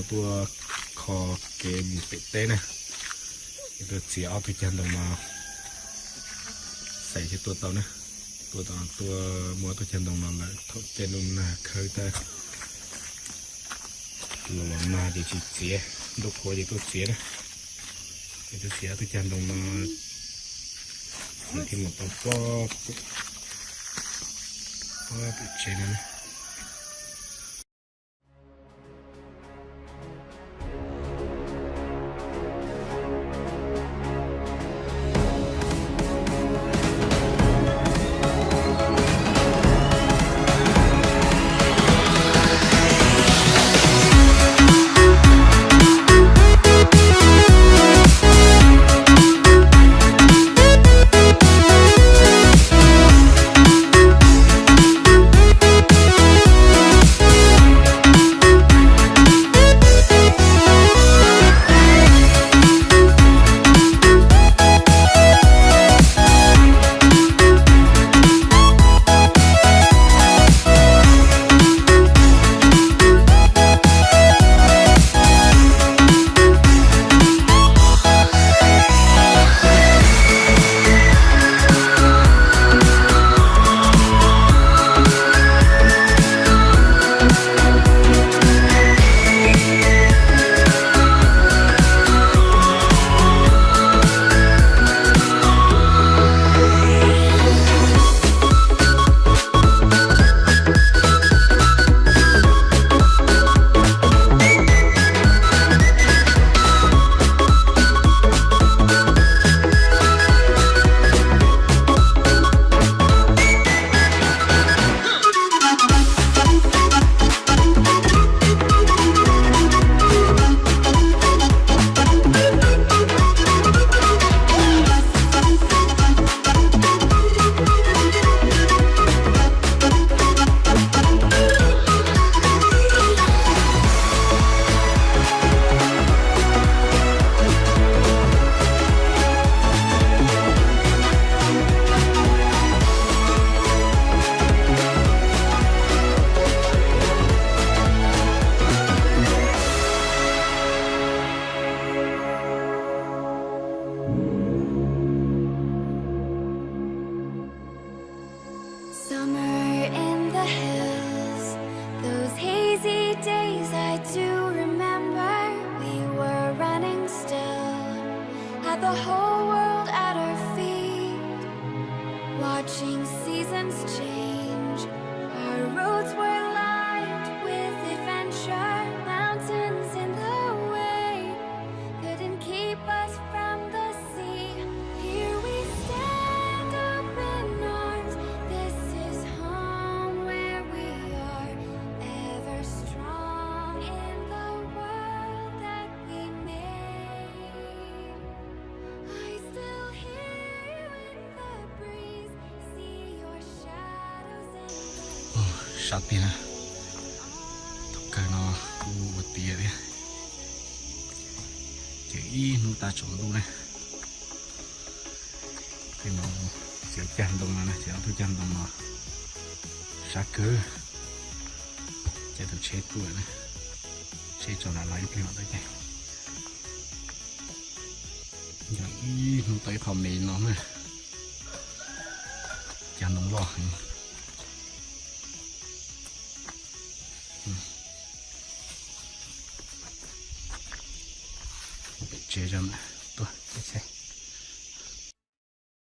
Tuaj kho kev mus pem teb na, ces tuaj txiav ob tug cag ntoo no, xaiv thiaj tuaj tau na. Tuaj tau, tuaj muaj ob tug cag ntoo no lawm, thaum caij ntuj nag khawb tab los los nag ces tsis txiav, ntuj qhuav ces tuaj txiav na. Ces tuaj txiav ob tug cag ntoo no, nws thiaj mus tau pob, pob pem tsev no na. Summer in the hills, those hazy days I do remember. We were running still, had the whole world at our feet. Watching seasons change, our roads were lined with adventure. Mountains in the way couldn't keep us from the sea. Here we stand, open arms. This is home where we are, ever strong in the world that we made. I still hear you in the breeze, see your shadows in the... Sab tiag na, thaum kawg no kuj ua tiav thiab, ces ib hnub tag tsaus ntuj na. Tej no txiav cag ntoo no na, txiav ob tug cag ntoo no, sab kawg. Ces tus tsheb tuaj na, tsheb tso nram no ib pliag mam tau ces. Yog ib hnub tau ib qho me no na, cag ntoo loj heev. Pem tsev tso na, tuaj tsev.